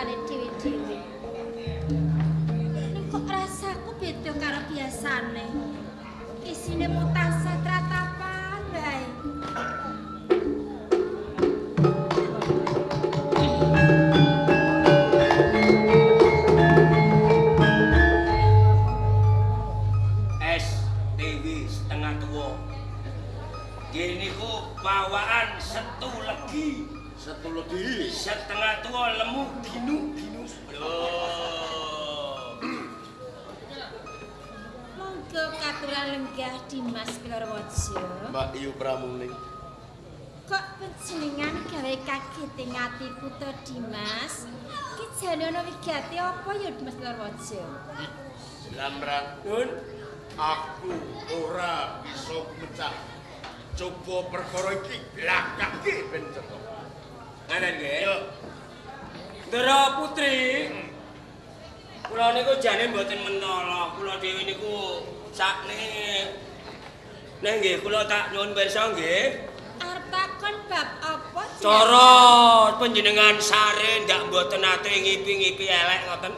biasane dhewe-dhewe. Ning kok rasaku beda karo biasane. Isine mutasa tratapan wae. STW setengah tuwa. Nggih niku bawaan setu legi. Setu legi. Setengah tuwa lemu ginu-ginu. Lho. Monggo katuran lenggah Dimas Pilorwaja. Mbak Yu Pramuning. Kok panjenengan gawe kaget ing atiku to Dimas? Ki jane ana wigati apa ya Dimas Pilorwaja? Lamrang, Nun, aku ora bisa mecah. Coba perkara iki blakake ben cetha. Ngaten nggih. Yo, Ndara Putri. Kula niku jane mboten mentala. Kula dhewe niku sakne. Nek nggih kula tak nyuwun pirsa nggih. Arep takon bab apa? Cara panjenengan sare ndak mboten nate ngipi-ngipi elek ngoten.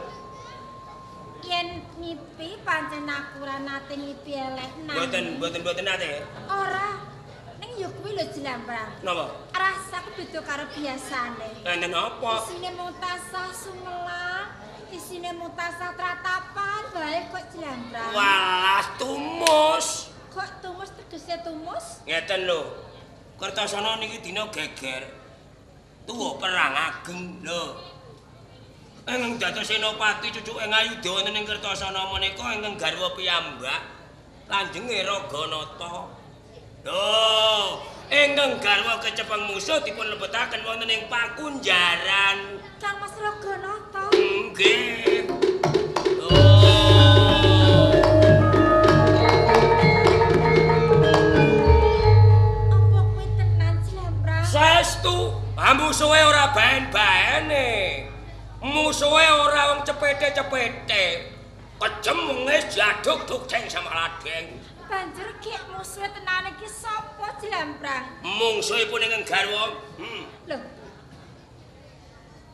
Yen ngipi pancen aku ora nate ngipi elek nang. Mboten nate. Ora. Ning ya kuwi lho Jlamprang. Napa? Rasaku beda karo biasane. Enten apa? Isine mung tasah sumelang, isine mung tasah tratapan wae kok Jlamprang. Walah tumus. Kok tumus tegese tumus? Ngeten lho. Kertasana niki dina geger. Tuwa perang ageng lho. Ingkang dados senopati cucuke Ngayuda wonten ing Kertasana menika ingkang garwa piyambak lanjenge Raganata. Lho, ingkang garwa kecepeng musuh dipun lebetaken wonten ing pakunjaran. Kang Mas Raganata. Nggih. Lho. Apa kuwi tenan Jlamprang? Saestu, musuhe ora baen-baene. Musuhe ora wong cepete-cepete. Kejem wis jaduk duk ceng sama ladeng. Banjur gek musuhe tenan iki sapa Jlamprang? Mungsuhipun ingkang garwa. Lho.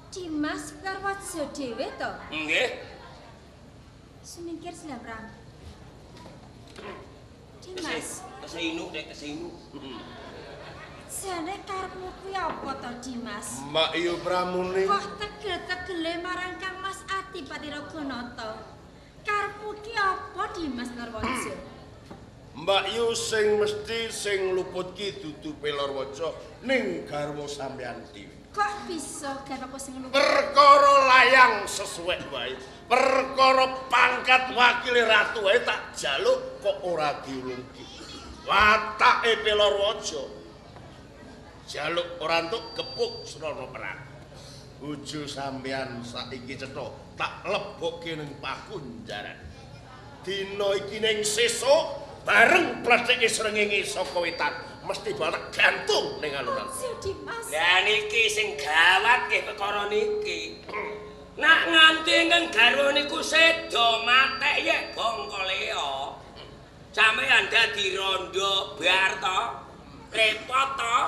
Dimas Purwaja dhewe to? Nggih. Sumingkir Jlamprang. Dimas, Tesih inuk nek tesih inuk. Jane karepmu kuwi apa to Dimas? Mbak Yu Pramuning. Kok tegel-tegele marang Kang Mas Adipati Raganata? Karepmu ki apa Dimas Purwaja? Mbak Yu sing mesti sing luput ki dudu Pelorwaja ning garwa sampeyan dhewe. Kok bisa garwaku sing luput? Perkara layang sesuwek wae, perkara pangkat wakil ratu wae tak jaluk kok ora diulungke. Watake Pelorwaja jaluk ora entuk gepuk srana perang. Bojo sampeyan saiki cetha tak lebokke ning pakunjaran. Dina iki ning sesuk bareng pletheke srengenge saka wetan mesti barak gantung ning alun-alun. Aja Dimas. Lah niki sing gawat nggih perkara niki. Nak nganti ingkang garwa niku seda matek yek bongkolea. Sampeyan dadi rondo bar to. Repot to.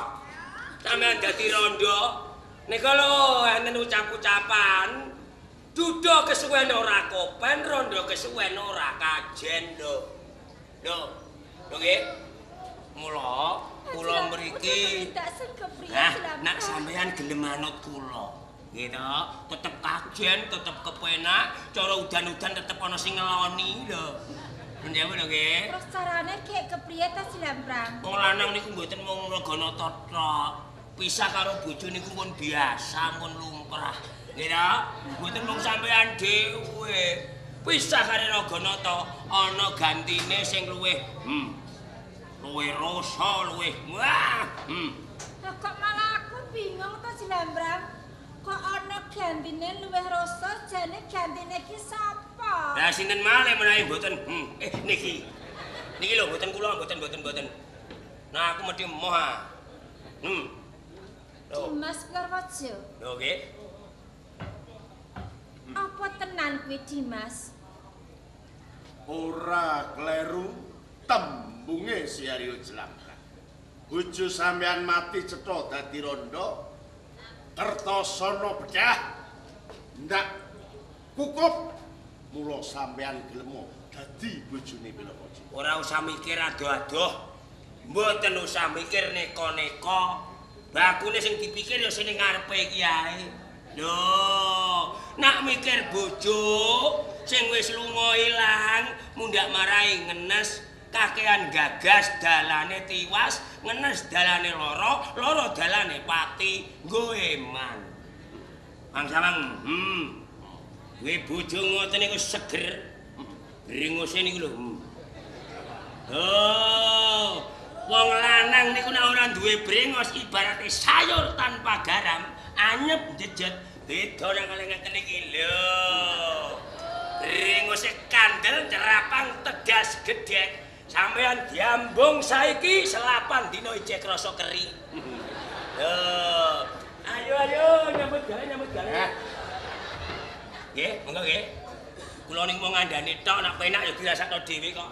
Sampeyan dadi rondo. Nika lho enten ucap-ucapan. Duda kesuwen ora kopen, rondo kesuwen ora kajen lho. Lho. Lho nggih. Mula kula mriki nah, nak sampeyan gelem manut kula. Nggih to, tetep kajen, tetep kepenak, cara udan-udan tetep ana sing ngeloni lho. Njenengan lho nggih. Terus carane gek kepriye ta Jlamprang? Wong lanang niku mboten mung Raganata tok. Pisah karo bojo niku pun biasa, pun lumrah. Nggih to? Mboten mung sampeyan dhewe. Pisah karo Raganata ana gantine sing luwih luwih rasa, luwih wah. Lah kok malah aku bingung to Jlamprang. Kok ana gantine luwih rasa, jane gantine iki sapa? Lah sinten malih menawi mboten niki. Niki lho mboten kula, mboten. Nah aku mesti emoh ah. Lho. Dimas Purwaja. Lho nggih. Apa tenan kuwi Dimas? Ora kleru tembunge si Aryo Jlamprang. Bojo sampeyan mati cetha dadi rondo. Kertasana bedah. Ndak kukup mula sampean gelem dadi bojone Pelorwaja. Ora usah mikir adoh-adoh. Mboten usah mikir neka-neka. Bakune sing dipikir ya sing ngarepe iki ae. Lho, nak mikir bojo sing wis lunga ilang, mundhak marai ngenes, kakean gagas dalane tiwas, ngenes dalane lara, lara dalane pati, nggo eman. Mang Sawang, Duwe bojo ngoten niku seger. Bringose niku lho. Oh, wong lanang niku nek ora duwe brengos ibarate sayur tanpa garam, anyep jejet. Beda nang kali ngeten iki lho. Brengose kandel cerapang tegas gedhek. Sampeyan diambung saiki selapan dina ijek krasa keri. Lho. Ayo ayo nyambut gawe nyambut gawe. Nggih, monggo nggih. Kula ning mung ngandani tok nek penak ya dirasakno dhewe kok.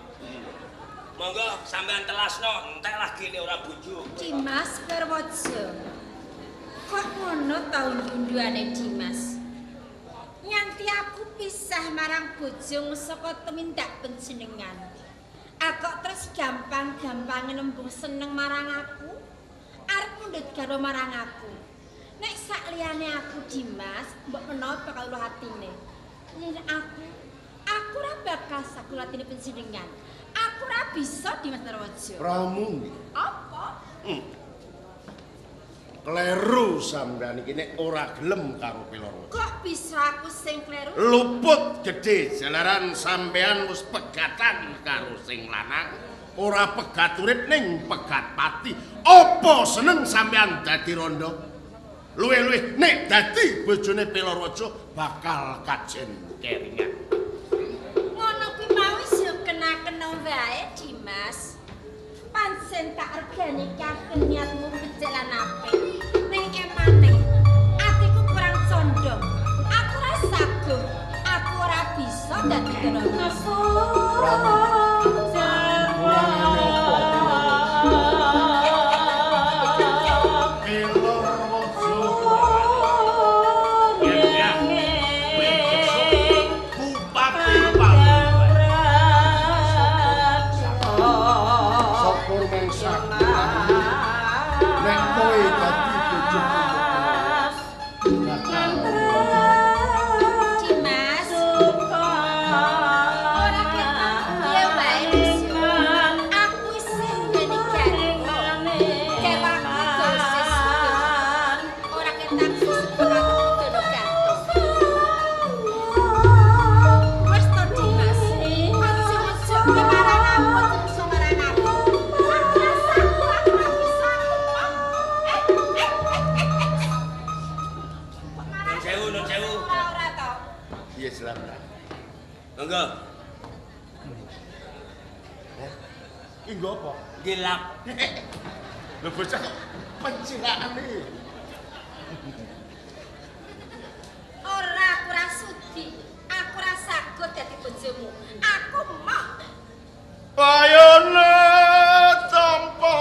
Monggo sampean telasno, entek lagi nek ora bojo. Dimas Perwaja. Kok ngono ta unduane Dimas? Nyanti aku pisah marang bojo saka tumindak panjenengan. Aku terus gampang-gampange nembung seneng marang aku. Arep mundhut garwa marang aku. Nek sak liyane aku Dimas, mbok menawa bakal luluh atine. Nek aku ora bakal sagu atine panjenengan. Aku ora bisa Dimas Perwaja. Pramu. Apa? Kleru sampean iki nek ora gelem karo Pelorwaja. Kok bisa aku sing kleru? Luput gedhe jalaran sampean wis pegatan karo sing lanang, ora pegat urip ning pegat pati. Apa seneng sampean dadi rondo? Luwih-luwih nek dadi bojone Pelorwaja bakal kajen keringat. Ngono kuwi mau wis yo kena-kena wae Dimas. Pancen tak regani kabeh niatmu becik lan apik. Ning emane atiku kurang condong. Aku ora saguh. Aku ora bisa dadi rondo. Monggo. Iki nggo apa? Gelap. Lho bocah kok pencilaan iki. Ora, aku ora sudi. Aku ora sagut dadi bojomu. Aku moh. Bayone tampa.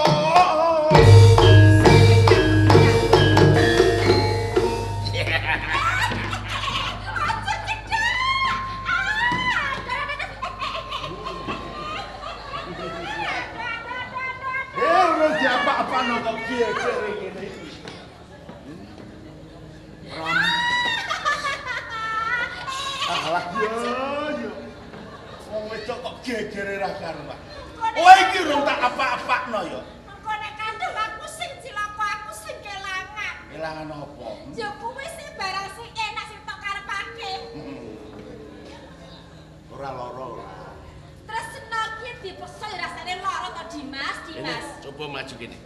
Apa-apa kok geger ngene iki. Alah yo yo. Wong wedok kok gegere ra karuan. Kowe iki urung tak apa-apakno ya. Mengko nek kandel aku sing cilaka, aku sing kelangan. Kelangan apa? Ya kuwi sing barang sing enak sing tok karepake. Ora lara ora. Tresno ki dipeksa ya rasane lara to Dimas, Dimas. Coba maju kene.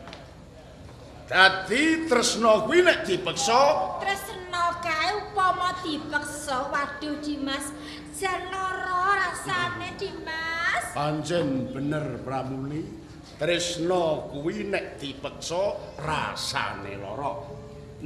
Dadi tresno kuwi nek dipeksa, tresno kae upama dipeksa, waduh Dimas, jan lara rasane Dimas. Pancen bener Pramuli, tresno kuwi nek dipeksa rasane lara.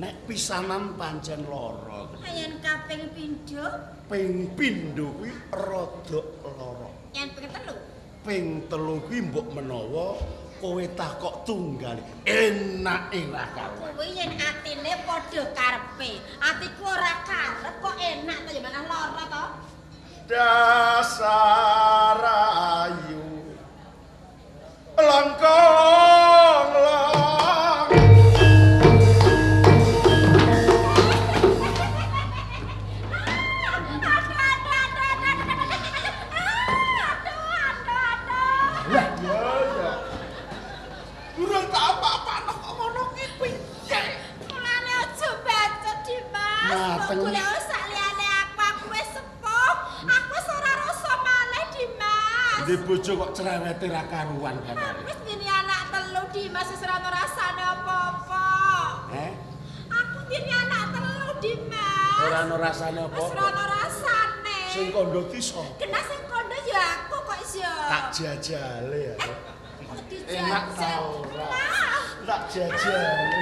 Nek pisanan pancen lara. Yen kaping pindho? Ping pindho kuwi rada lara. Yen ping telu? Ping telu kuwi mbok menawa Kowe takok tunggal enake ra karuan. Kuwi yen atine padha karepe. Atiku ora karep kok enak to ya malah lara to. Dasar ayu. Langkong lang. Urung tak apa-apa kok ngono ki piye? Mulane aja bacot Dimas. Kok golek sak liyane aku wis sepuh. Aku wis ora rasa malih Dimas. Ndek bojo kok cerewete ra karuan kan. Aku wis dene anak telu Dimas wis ora ono rasane apa-apa. Heh? Aku dene anak telu Dimas. Ora ono rasane apa-apa. Wis ora ono rasane. Sing kandha ki sapa? Kena sing kandha ya aku kok iso. Tak jajale ya. Enak ta ora? Tak jajale.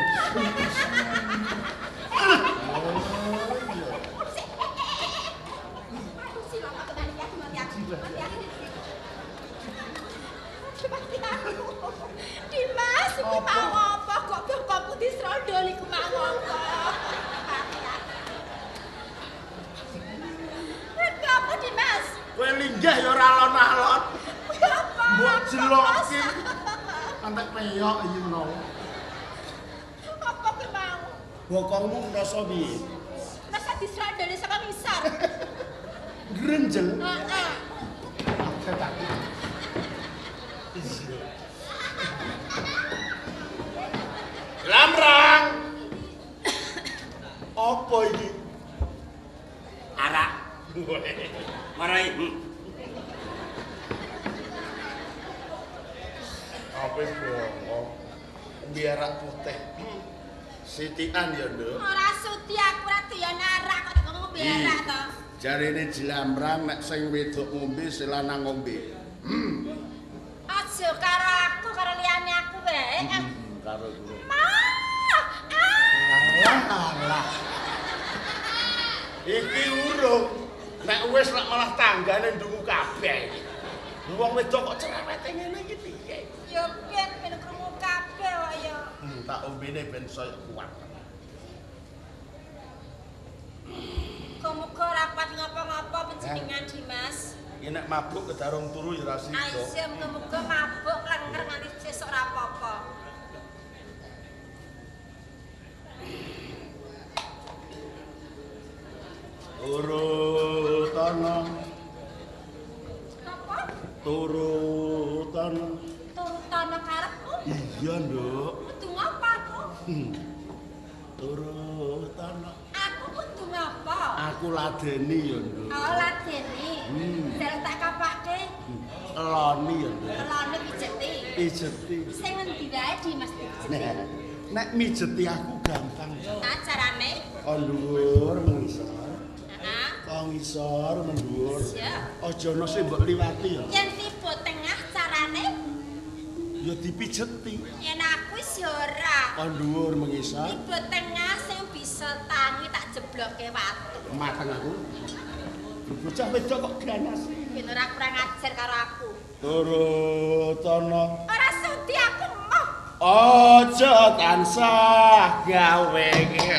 Dimas, iki mau apa kok bokongku disrondol iku mau apa? Apa Dimas? Kowe linggih ya ora alon-alon. Mbok jeloki. Sampai peyok iki menawa. Apa ki mau? Bokongmu ngrasa piye? Rasa disrondoli saka ngisor. Grenjel. Heeh. Lamrang. Apa iki? Arak. Marai. Apa bongkong? Biar putih. Sitian ya, Nduk. Ora sudi aku ora doyan arak kok ngombe arak to. Jarene jlambrang nek sing wedok ngombe sing lanang ngombe. Aja karo aku karo liyane aku wae. Karo kowe. Alah. Iki urung. Nek wis lak malah tanggane ndungu kabeh iki. Wong wedok kok cerewete ngene iki piye? Ya ben ben krungu kabeh kok ya. Tak ombene ben saya kuat. Muga-muga ora kuat ngopo-ngopo panjenengan Dimas. Iki nek mabuk kedarung turu ya ora sida. Ayo muga-muga mabuk lenger nganti sesuk ora apa-apa. Turutana. Apa? Turutana. Turutana karepmu? Iya, Nduk. Kudu ngapa aku? Turutana. Aku kudu ngapa? Aku ladeni ya, Nduk. Oh, ladeni. Jaluk tak kapake. Eloni ya, Nduk. Eloni pijeti. Pijeti. Sing ngendi wae Dimas pijeti. Nek mijeti aku gampang. Nah, carane? Kon dhuwur mengisor. Heeh. Kon ngisor mendhuwur. Iya. Aja ana sing mbok liwati ya. Yen tiba tengah carane? Ya dipijeti. Yen aku wis ya ora. Kon dhuwur mengisor. Tiba tengah sing bisa tangi tak jebloke watu. Mateng aku. Bocah wedok kok ganas. Ben ora kurang ajar karo aku. Turutana. Ora sudi aku moh. Aja tansah gawe. Iki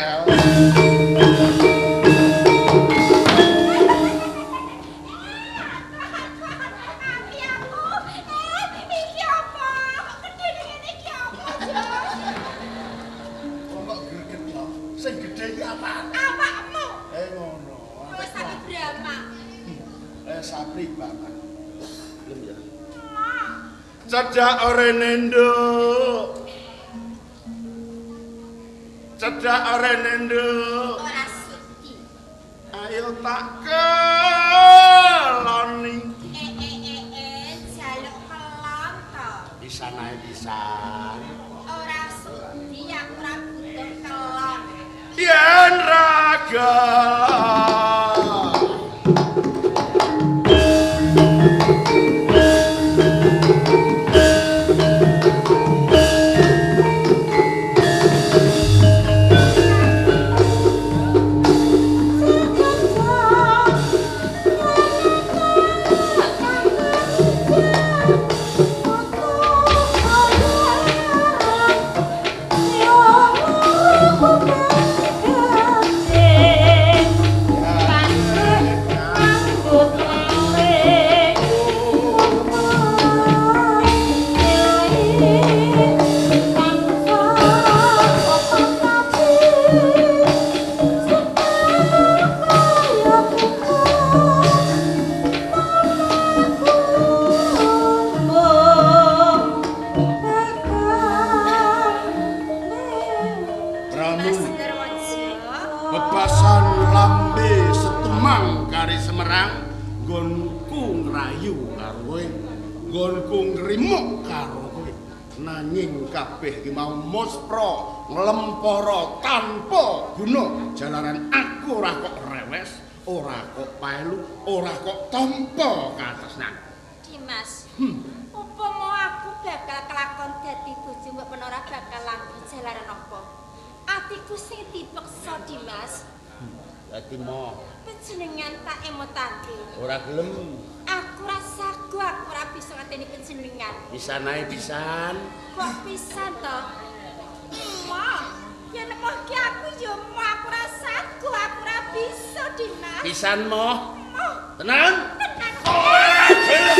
apa? Kok gedhe ngene iki apa, Jo? Kok greget to? Sing gedhe iki apaan? Awakmu. Ngono. Wis sapi Brahma. Sapi Bapak. Belum ya. Cedhak orene, Nduk. Cedhak orene, Nduk. Ora sudi. Ayo tak keloni. Jaluk kelon to. Pisan ae pisan. Ora sudi aku ora butuh kelon. Yen ra Oh, Nggonku ngrayu karo kowe, nggonku ngrimuk karo kowe. Nanging kabeh iki mau muspra nglempara tanpa guna. Jalaran aku ora kok rewes, ora kok paelu, ora kok tampa katresnan. Dimas. Upama aku bakal kelakon dadi bojo mbok men ora bakal langgeng jalaran apa? Atiku sing dipeksa, Dimas. Dadi moh. Panjenengan tak emotake. Ora gelem. Aku ora sago, aku ora bisa ngateni panjenengan. Pisan ae pisan. Kok pisan to? Moh. Yen moh ki aku ya moh, aku ora sago, aku ora bisa, Dimas. Pisan moh. Moh. Tenan? Tenan. Ora gelem.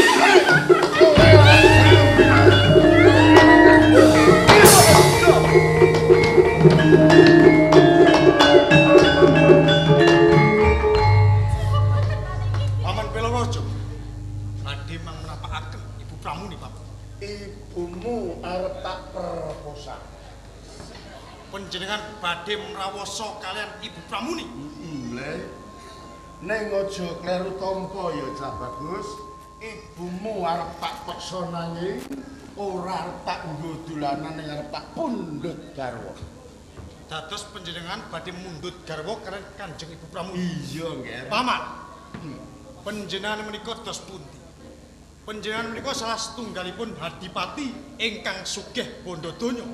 Paman Pelorojo, badhe mangmenapakaken Ibu Pramuni, Paman. Ibumu arep tak perkosa. Panjenengan badhe mrawasa kalian Ibu Pramuni. Le. Ning aja kleru tampa ya, Cah Bagus. Ibumu arep tak peksa nanging ora arep tak nggo dolanan ning arep tak pundhut garwa. Dados panjenengan badhe mundhut garwa kalian Kanjeng Ibu Pramuni. Iya, Nger. Paman. Panjenengan menika dos pundi? Panjenengan menika salah setunggalipun hadipati ingkang sugih bondo donya.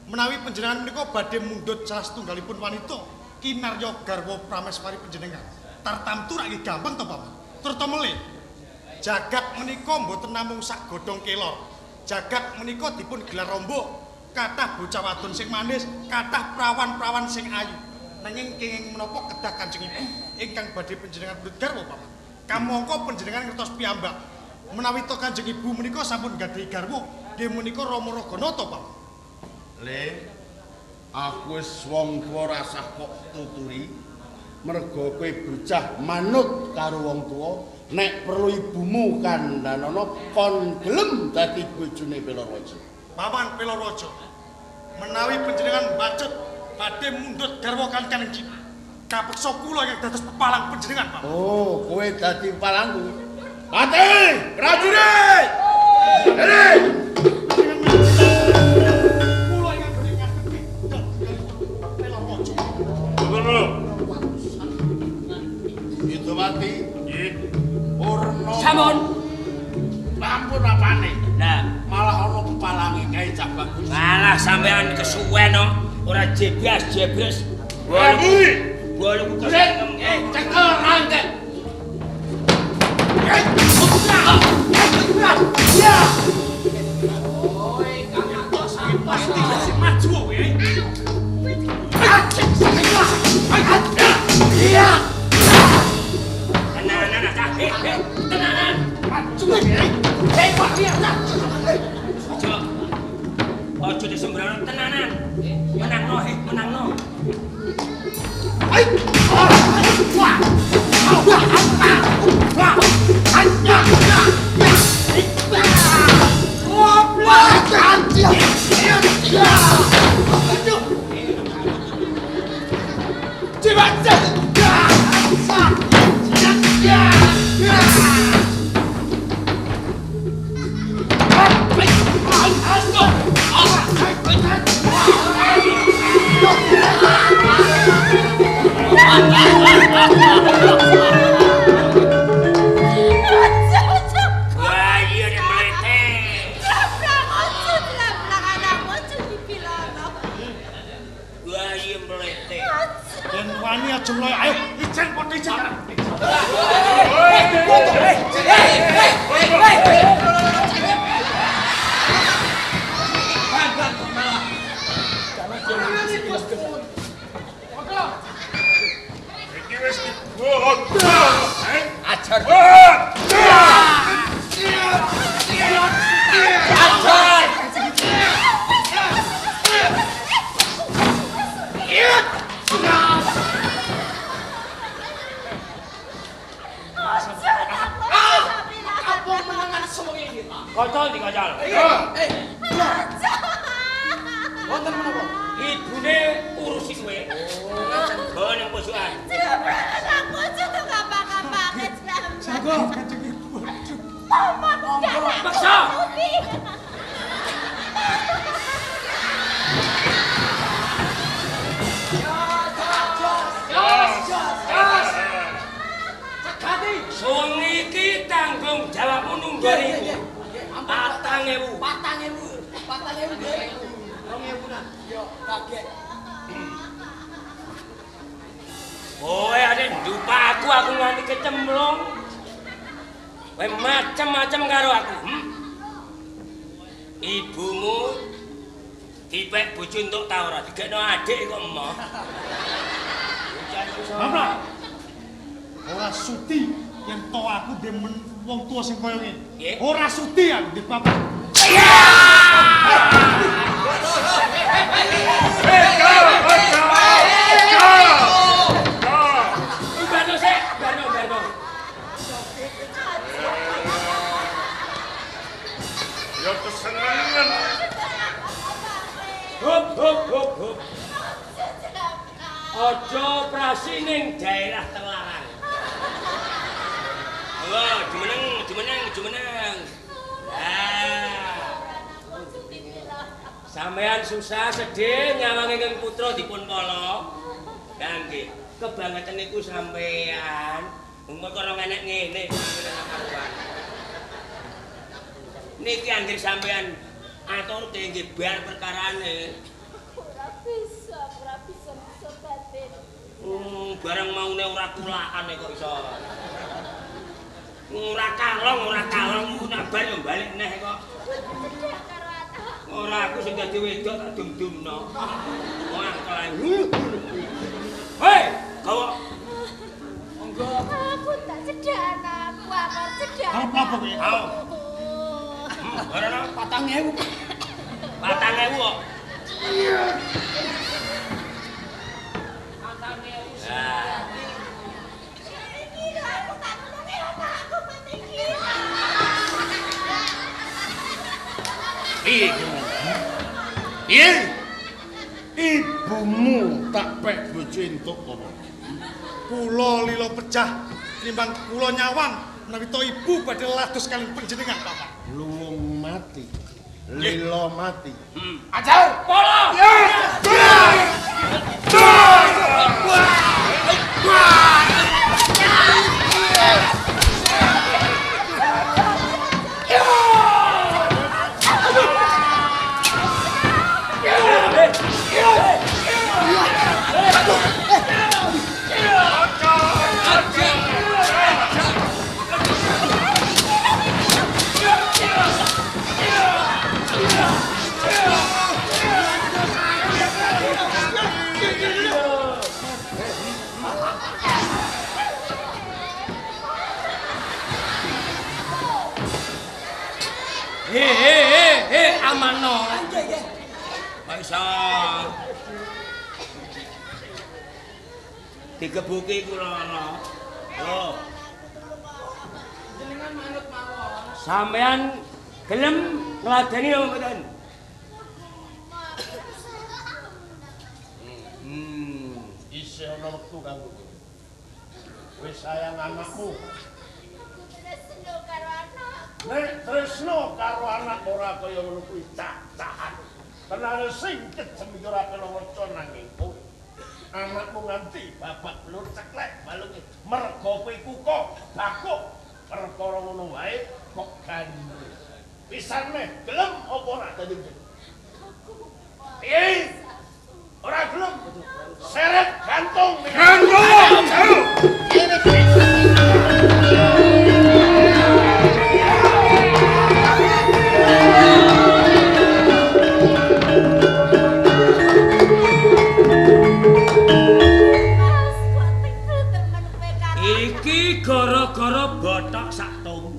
Menawi panjenengan menika badhe mundhut salah setunggalipun wanita kinarya garwa prameswari panjenengan. Tartamtu rak nggih gampang to, Paman. Turta melih. Jagat menika mboten namung sak godhong kelor. Jagat menika dipun gelar rombok. Kathah bocah wadon sing manis, kathah prawan-prawan sing ayu. Nanging kenging menapa kedah Kanjeng Ibu ingkang badhe panjenengan mundhut garwa, Paman. Kamangka panjenengan ngertos piyambak menawi to Kanjeng Ibu menika sampun gadhahi garwa, nggih menika Rama Raganata, Paman. Le, aku wis wong tuwa rasah kok tuturi. Merga kowe bocah manut karo wong tuwa, nek perlu ibumu kandhanono kon gelem dadi bojone Pelorojo. Paman Pelorojo, menawi panjenengan bacut badhe mundhut garwa kaliyan Kanjeng Ibu, kapeksa kula ingkang dados pepalang panjenengan, Paman. Oh, kowe dadi pepalangku. Pati, prajurit. Heri. Kula ingkang badhe ngadepi Pelorojo. Betul. Yudhawati, nggih. Purna. Sampun. Ampun apane? Lah, malah ana pepalange kae Cah Bagus. Malah sampean kesuwen no, ora jebras-jebres. Bolu ku kesem. Cekel rangken. Ya. Oi, kakak kok sampe sing maju kowe. Iya. Tenanan cah. Tenanan. Maju kowe. Aja. Aja disembrono tenanan. Menangno, menangno. Wah, iya nek mlete. Wah, iya mlete. Yen wani aja mlayu, ayo ijen padha ijen. Iki wis dibuat. Ajar. Ajar. Apa menangan sewengi iki? Kocol dikocol. Wonten menapa? Ibune urusi kowe. Oh, nang pojokan. Aku aja tuh ngapa-ngapake. Jago, Bonggone iku. 4.000. 4.000. 4.000 nggih. 2.000 nah. Yo kaget. Kowe ade ndupak aku, aku nganti kecemplung. Kowe macem-macem karo aku. Ibumu dipek bojo entuk ta ora? Digekno adik kok emoh. Bapak. Ora sudi yen to aku demen wong tuwa sing kaya ngene. Ora sudi aku di bapak. Barno sik, barno, barno. Ya kesenengan. Hop hop hop hop. Aja operasi ning daerah terlarang. Wah, jumeneng, jumeneng, jumeneng. Lah. Sampean susah sedih nyawang ingkang putra dipun pala. Lah nggih, kebangetan niku sampean. Wong perkara enek ngene karuan. Niki anggere sampean aturke nggih bar perkarane. Ora bisa, ora bisa bisa batin. Barang maune ora kulaan kok iso. Ora kalong nak bar yo balik neh kok. Ora aku sing dadi wedok tak dum-dumno. Wong angkel. Hei, gawa. Monggo. Aku tak cedhak anakku, aku cedhak. Arep apa kowe? Ayo. Ora 4.000. 4.000 kok. 4.000. Nah. Iki lho aku tak nulungi anakku mati iki. Piye? Piye? Ibumu tak pek bojo entuk apa? Kula lila pecah tinimbang kula nyawang menawi to ibu badhe lados kaliyan panjenengan, Bapak. Luwung mati. Lila mati. Ajar. Polo. He, aman no. Nggih, nggih. Kok iso. Digebuki ku lara. Lho. Jenengan manut mawon. Sampean gelem ngladeni apa mboten? Isih ana wektu kanggo kowe. Wis sayang anakmu. Tresno karo anak. Nek tresno karo anak ora kaya ngono kuwi cah-cahan. Tenane sing kejem iki ora kena waca nanging kowe. Anakmu nganti babak belur ceklek balunge mergo kowe kuko bakuk perkara ngono wae kok gandhe. Pisan meh gelem apa ora dadi piye? Ora gelem. Seret gantung. Gantung. Mas, kok tegel temen kowe karo Iki gara-gara botok sak tung.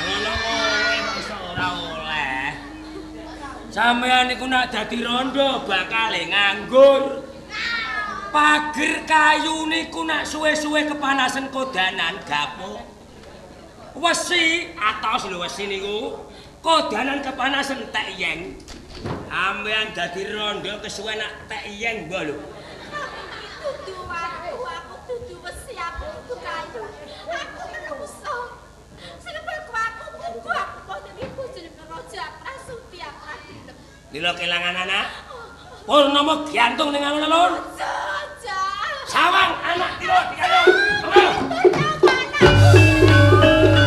Ngono kowe kok iso ora oleh. Sampeyan niku nak dadi rondo bakale nganggur. Pager kayu niku nak suwe-suwe kepanasan kodanan gapuk. Wesi atos lho wesi niku. Kodanan kepanasan tek yeng. Sampeyan dadi rondo kesuwen nak tek yeng mbah lho. Iki dudu watu, aku dudu wesi, aku dudu kayu. Aku menungso. Sing aku aku buku aku kok dadi bojone raja aku ora sudi aku ora gelem. Lila kelangan anak. Purnomo gantung ning alun-alun. Aja. Sawang anak tiro dikayung. Aku anakku.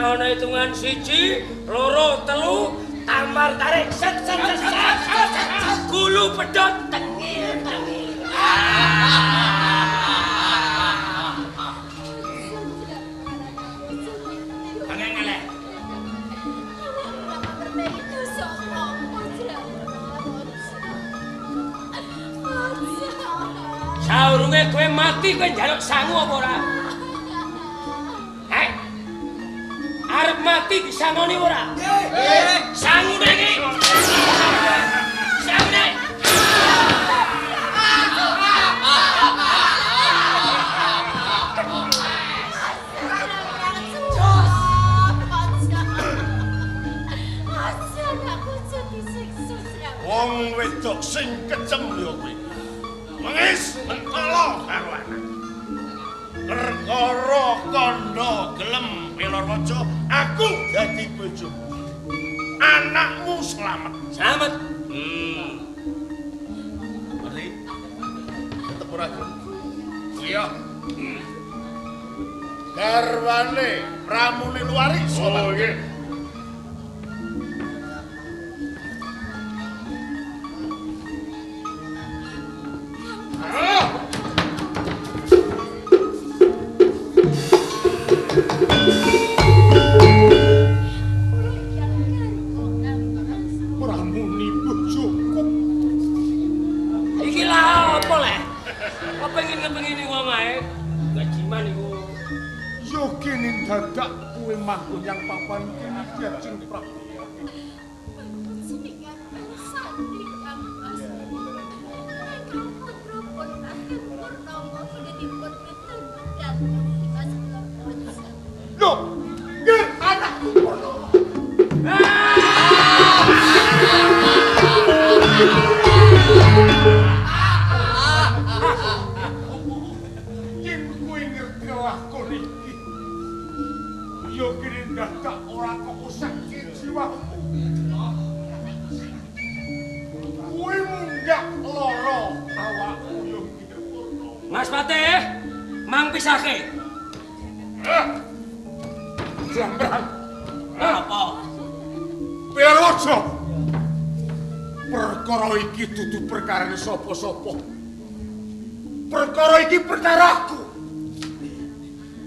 Nak ana hitungan 1, 2, 3, tampar tarik set set set set. Gulu pedhot tengil tengil. Bangeng ngaleh. Saurunge kowe mati kowe njaluk sangu apa ora? Heh. Arep mati disangoni ora? Nggih. Sangune iki. Sangune. Wong wedok sing kejem ya kowe. Mengis mentolo karo anak. Perkara kandha gelem Pelorwaja, aku dadi bojomu. Anakmu selamat. Selamat. Ngerti? Tetep ora gelem. Iya. Garwane pramune luari selamat. Oh nggih. Manggon yang papan kene Jeng Prabu. Lho, nggih anakku Purnomo. Yen kowe ngerti lakon iki, yo kene dadak ora kok usake jiwamu. Kowe munggah lara awakmu yo kene Purnomo. Mas Patih, mang pisahke. Jlambrang. Apa? Pelorwaja. Perkara iki dudu perkarane sapa-sapa. Perkara iki perkaraku.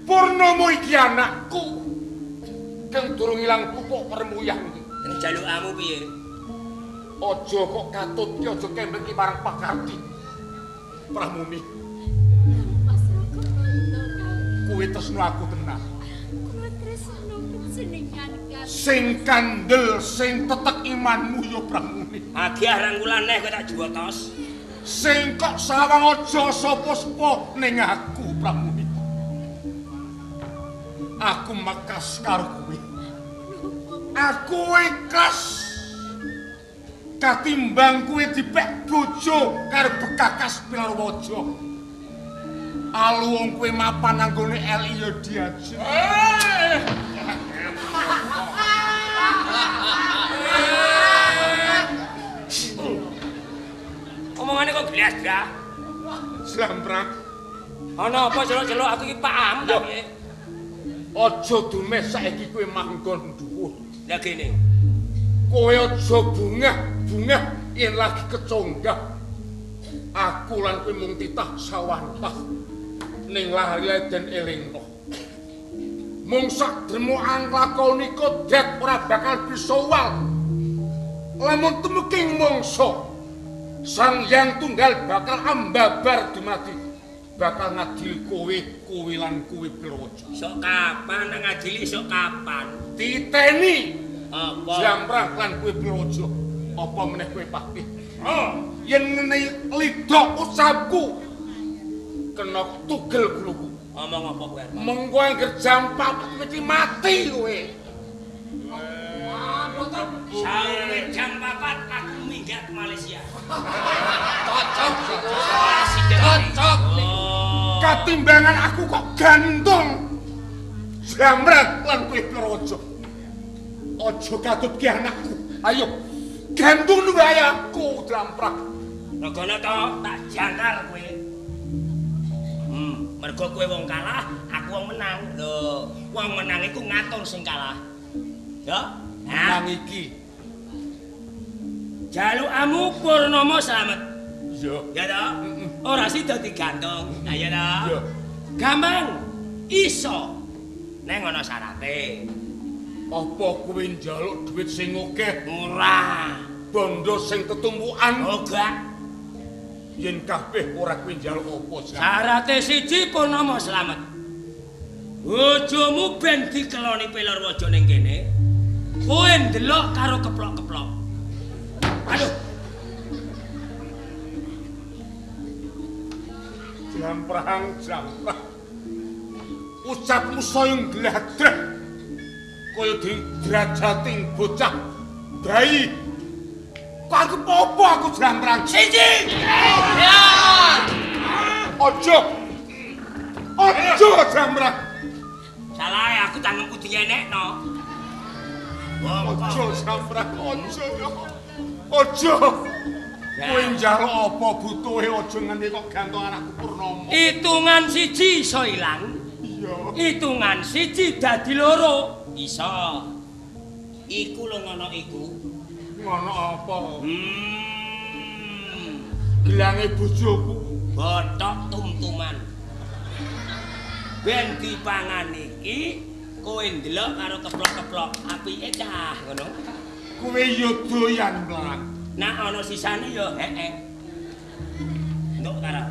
Purnomo iki anakku. Kang durung ilang pupuk permuyah iki. Terus jalukamu piye? Aja kok katut ki aja kembek ki marang Pakarti. Pramuni. Kowe tresno aku tenan. Kula tresno panjenengan Kang. Sing kandel, sing tetek imanmu ya Pramuni. Agih rangkulan neh kowe tak juwotos. Sing kok sawang aja sapa-sapa ning aku Pramuni. Aku mekas karo kowe. Aku ikhlas. Katimbang kowe dipek bojo karo bekakas Pelorwaja. Alu wong kowe mapan anggone LI ya diajeng. Omongane kok glas-glas. Jlambrang. Ana apa celuk-celuk aku iki paham ta piye? Aja dumeh saiki kowe manggon dhuwur. Lah kene. Kowe aja bungah-bungah yen lagi keconggah. Aku lan kowe mung titah sawantah ning lari den elingno. Mung sak dremo anglakoni kodrat ora bakal bisa wal. Lamun tumeking mangsa Sang Hyang Tunggal bakal ambabar dumadi. Bakal ngadili kowe, kowe lan kowe Pelorwaja. Sok kapan nang ngadili sok kapan? Titeni apa? Jlambrang lan kowe Pelorwaja. Apa meneh kowe Patih? Yen ngene lidok ucapku kena tugel guluku. Omong apa kowe arep? Mengko angger jam 4 mesti mati kowe. Saurunge jam 4 aku minggat ke Malaysia. Cocok cocok. Katimbangan aku kok gantung. Jlambrang lan kowe Pelorwaja. Aja katut ki anakku. Ayo gantung wae aku Jlambrang. Regane to tak jangkar kowe. Mergo kowe wong kalah, aku wong menang. Lho, wong menang iku ngatur sing kalah. Ya, menang iki. Jalukamu Purnomo slamet. Iya. Ya toh? Ora sida digantung. Ha ya toh? Iya. Gampang. Iso. Neng ana syarate. Apa kowe njaluk dhuwit sing akeh? Ora. Bondo sing tetumpukan? Oh, gak. Yen kabeh ora kowe njaluk apa, Jan? Syarate siji Purnomo slamet. Bojomu ben dikeloni Pelorwaja ning kene. Kowe ndelok karo keplok-keplok. Aduh. Jamprang, jamprang. Ucapmu saya ngladreh. Kaya didrajating bocah bayi. Kok aku apa aku jamprang? Siji. Ya. Aja. Aja jamprang. Salah aku tanganku dienekno. Aja jamprang, aja ya. Aja. Kowe njaluk apa butuhe aja ngene kok gantung anakku Purnomo. Hitungan siji iso ilang. Iya. Hitungan siji dadi loro. Iso. Iku lho ngono iku. Ngono apa? Gelange bojoku bothok tum-tuman. Ben dipangan iki kowe ndelok karo keplok-keplok apike cah ngono. Kowe yo doyan mlarak. Nak ana sisane yo heeh. Nduk karo.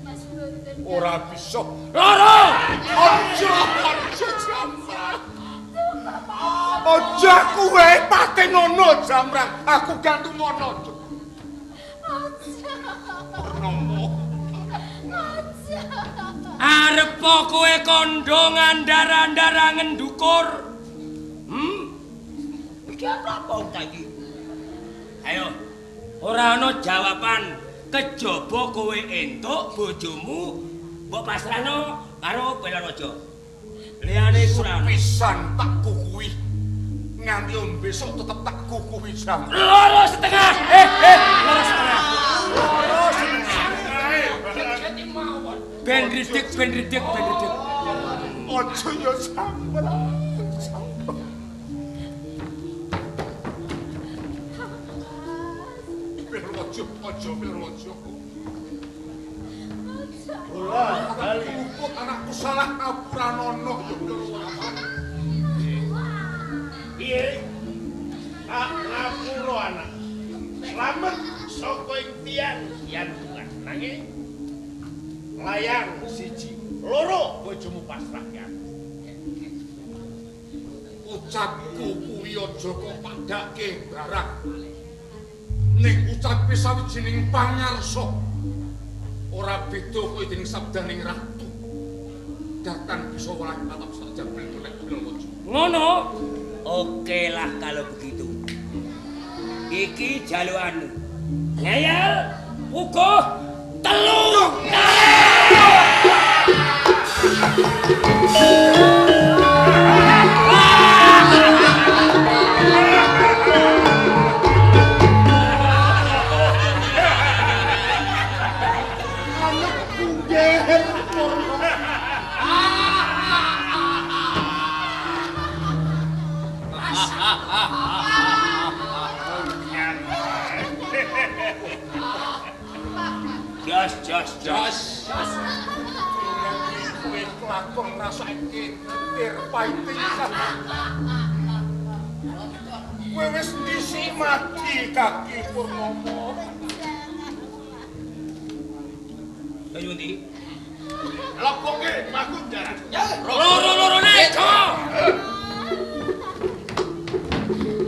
Mas mboten. Ora bisa. Loro. Aja, aja jamrang. Aja kowe patenono jamrang. Aku gantung ngono. Aja. Purnomo. Aja. Arep kowe kandha ngandar-andarangen ndukur. Iki apa ta iki? Ayo. Ora ana jawaban kejaba kowe entuk bojomu mbok pasrahno karo Pelorwaja. Liyane iku ora ana. Pisan tak kukuhi. Nganti besok tetep tak kukuhi jam. 2,5. 2,5. 2,5. Ben ridik, ben ridik, ben ridik. Aja ya jamrang. Pelorwaja, aja Pelorwaja. Ora bali luput anakku salah ngapuranono ya Pelorwaja. Piye? Tak ngapura anak. Slamet saka ing tiang yantungan. Nanging layang siji, loro bojomu pasrah ya. Ucapku kuwi aja kok padhake barang. Ning ucape sawijining pangarsa ora beda kaya dening sabdaning ratu. Datan bisa welah atap sak jabel nek Pelorwaja. Ngono. Oke lah kalau begitu. Iki jalukanmu. Ngeyel, uga telu. Anakku ngger Purnomo. Jos, jos, jos. Kowe kelakon ngrasake getir paite. Kowe wis ndisi mati kaki Purnomo. Ayo ndi? Lokoke Pakunjaran. Loro-lorone, co.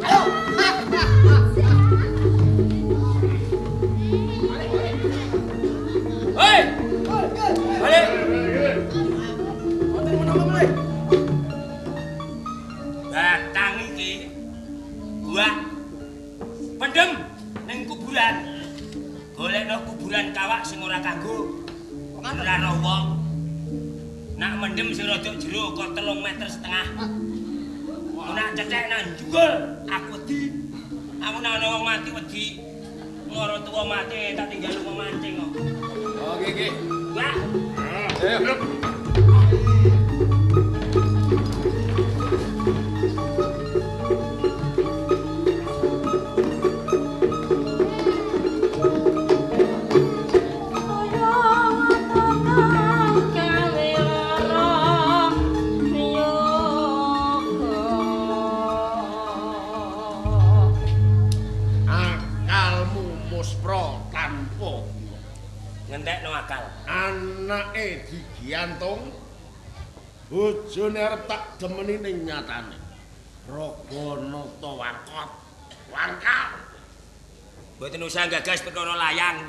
Ayo. Hei. Balik. Wonten menapa mulih? Batang iki buak pendem ning kuburan. Golekno kuburan kawak sing ora kanggo. Ora ana wong. Nak mendem sing rada jero kok 3,5 meter. Nak cecek nang njungkul aku wedi. Aku nek ana wong mati wedi. Moro tuwa mati tak tinggal lunga mancing kok. Oh nggih nggih. Wah. Ayo. gantung. Bojone arep tak demeni ning nyatane. Raganata wangkot. Wangkal. Mboten usah gagas perkara layang.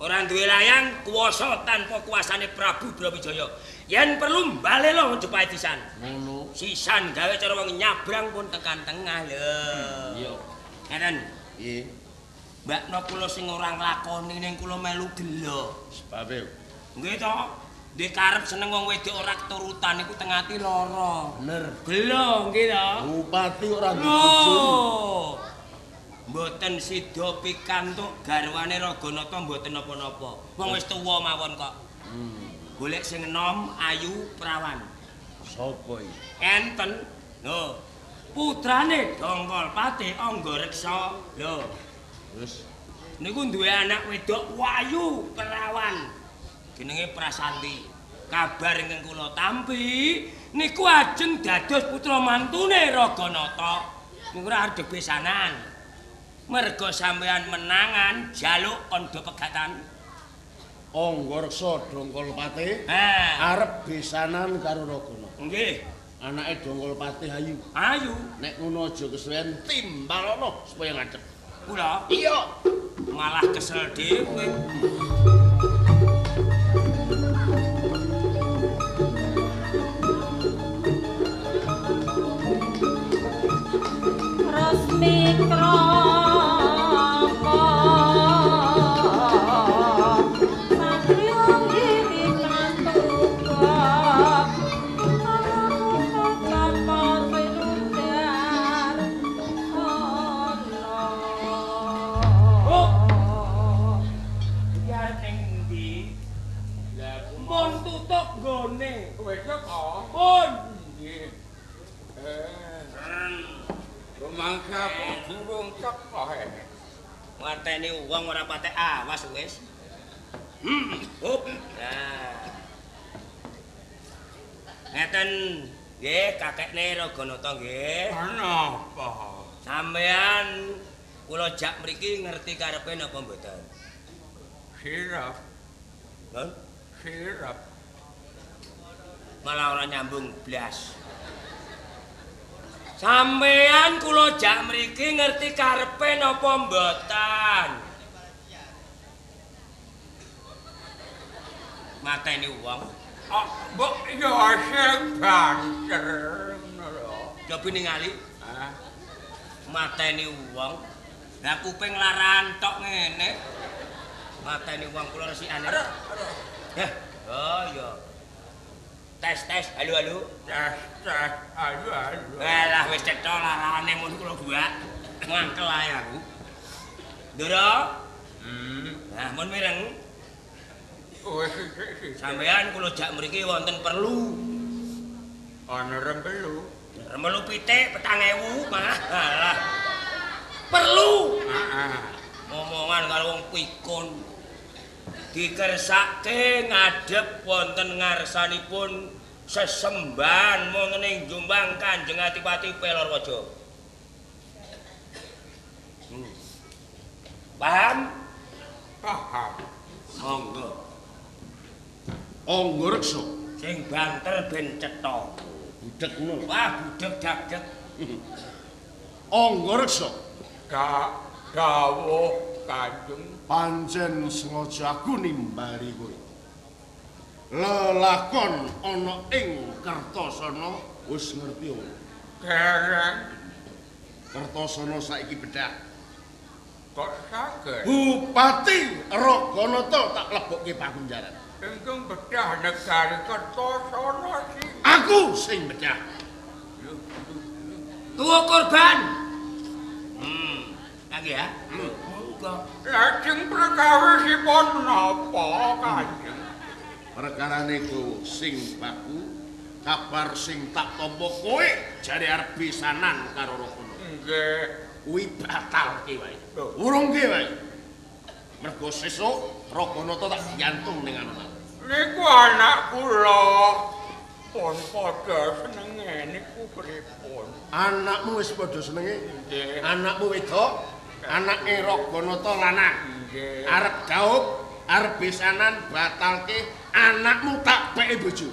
Ora duwe layang kuwasa tanpa kuasane Prabu Brawijaya. Yen perlu mbalelo Majapahit sisan. Ngono. Sisan gawe cara wong nyabrang pun tekan tengah lho. Iya. Ngeten. Nggih. Mbakno kula sing ora nglakoni ning kula melu gelo. Sebabe. Nggih to. Ndek karep seneng wong wedok ora keturutan iku teng ati lara. Bener. Gelo nggih to. Bupati ora duwe bojo. Mboten sida pikantuk garwane Raganata mboten napa-napa. Wong wis tuwa mawon kok. Golek sing enom, ayu, prawan. Sapa iki? Enten. Lho. Putrane Dongkol Patih Anggareksa. Lho. Wis. Niku duwe anak wedok wayu perawan. Jenenge Prasanti. Kabar ingkang kula tampi niku ajeng dados putra mantune Raganata. Niku ora arep besanan. Merga sampean menangan jaluk kandha pegatan. Anggareksa Dongkol Patih arep besanan karo Raganata. Nggih. Anake Dongkol Patih ayu. Ayu. Nek ngono aja kesuwen timbalono supaya ngadeg. Kula? Iya. Malah kesel dhewe. Resmi krama satriya giri katuka tanpa sinudar ana. Oh. Iki arep ning endi? Lah mun tutup nggone. Wis kok. Pun. Nggih. Rumangsa burung teko. Ngerteni wong ora patek awas wis. Hop. Nah. Ngeten nggih kakekne Raganata nggih. Napa? Sampean kula jak mriki ngerti karepe napa mboten? Sirap. Lho? Sirap. Malah ora nyambung blas. Sampean kula jak mriki ngerti karepe napa mboten? Mateni wong. Ah, mbok ya sing banter ngono lho. Coba ningali. Hah? Mateni wong. Lah kuping laran tok ngene. Mateni wong kula resikane. Heh, oh iya. Tes tes, halo halo. Tes tes, halo halo. Alah wis cetha larane mun kula buak. Mangkel ae aku. Ndoro. Nah, mun mireng. Wis sampean kula jak mriki wonten perlu. Ana rembelu. Rembelu pitik 4000 mah. Alah. Perlu. Heeh. Ngomongan karo wong pikun. Dikersake ngadhep wonten ngarsanipun sesembahan wonten ing Jombang Kanjeng Adipati Pelorwaja. Paham? Paham. Monggo. Anggareksa sing banter ben cetha. Budheg ngono. Wah, budheg dagdeg. Anggareksa. Dawuh Kanjeng. Pancen sengaja aku nimbali kowe. Lelakon ana ing Kertasana wis ngerti ora? Dereng. Kertasana saiki bedah. Kok saged? Bupati Raganata tak lebokke pakunjaran. Ingkang bedah negari Kertasana sing aku sing bedah. Tuwa korban. Kangge ya. Lajeng perkawisipun menapa Kanjeng? Perkarane ku sing baku kabar sing tak tampa kowe jare arep pisanan karo Raganata. Nggih. Kuwi batalke wae. Urungke wae. Mergo sesuk Raganata tak diantung ning alun-alun. Niku anak kula pun padha senenge niku pripun? Anakmu wis padha senenge? Nggih. Anakmu wedok? Anake Raganata lanang. Nggih. Arep daup, arep besanan batalke Anakmu tak peke bojo.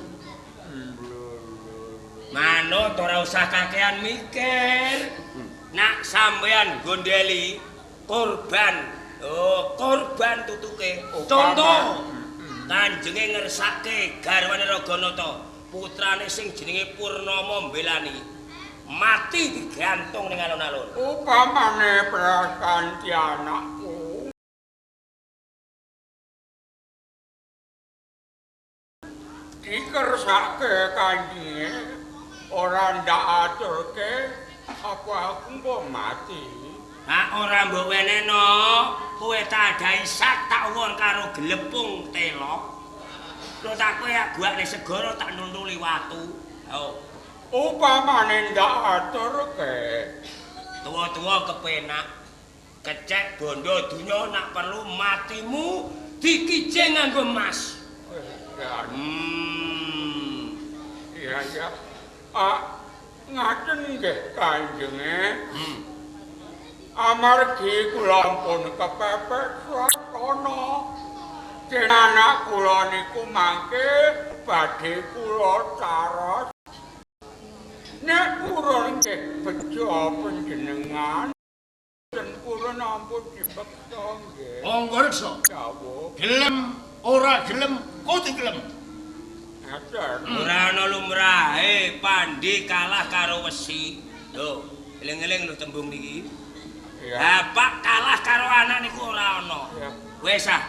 Manut ora usah kakean mikir. Nak sampean gondeli korban. Oh, korban tutuke. Contoh, kanjenge ngersake garwane Raganata, putrane sing jenenge Purnama mbelani. Mati digantung ning alun-alun. Upamane prasanti anakku. Dikersake kanjenge ora ndak aturke apa aku mbok mati. Nak ora mbok weneno, kowe tak adahi sak tak uwon karo glepung telok. Lho tak kowe guakne segara tak nuntuli watu. Oh. Upamane ndak aturke. Tuwa-tuwa kepenak. Kecek bondo donya nak perlu matimu dikijing nganggo emas. Iya ya. Ah, ngaten nggih kanjenge. Amargi kula ampun kepepet swasana. Den anak kula niku mangke badhe kula caros. Nek purun nggih bejo panjenengan, den purun ampun dipeksa nggih. Monggo reksa. Dawuh. Gelem ora gelem kudu gelem. Ngaten. Ora ana lumrahe pandhe kalah karo wesi. Lho, eling-eling lho tembung niki. Bapak kalah karo anak niku ora ana. Wis ah.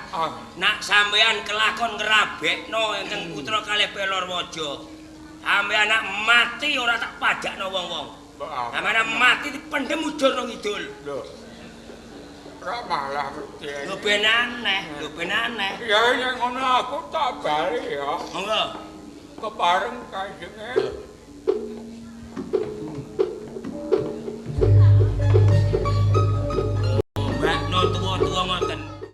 Nak sampean kelakon ngrabekno ingkang putra kalih Pelorwaja. Sampeyan nak mati ora tak padakno wong-wong. Sampeyan mati dipendhem ujur nang ngidul. Lho. Ora malah mesti. Lho ben aneh, lho ben aneh. Ya yen ngono aku tak bali ya. Monggo. Kepareng kanjenge.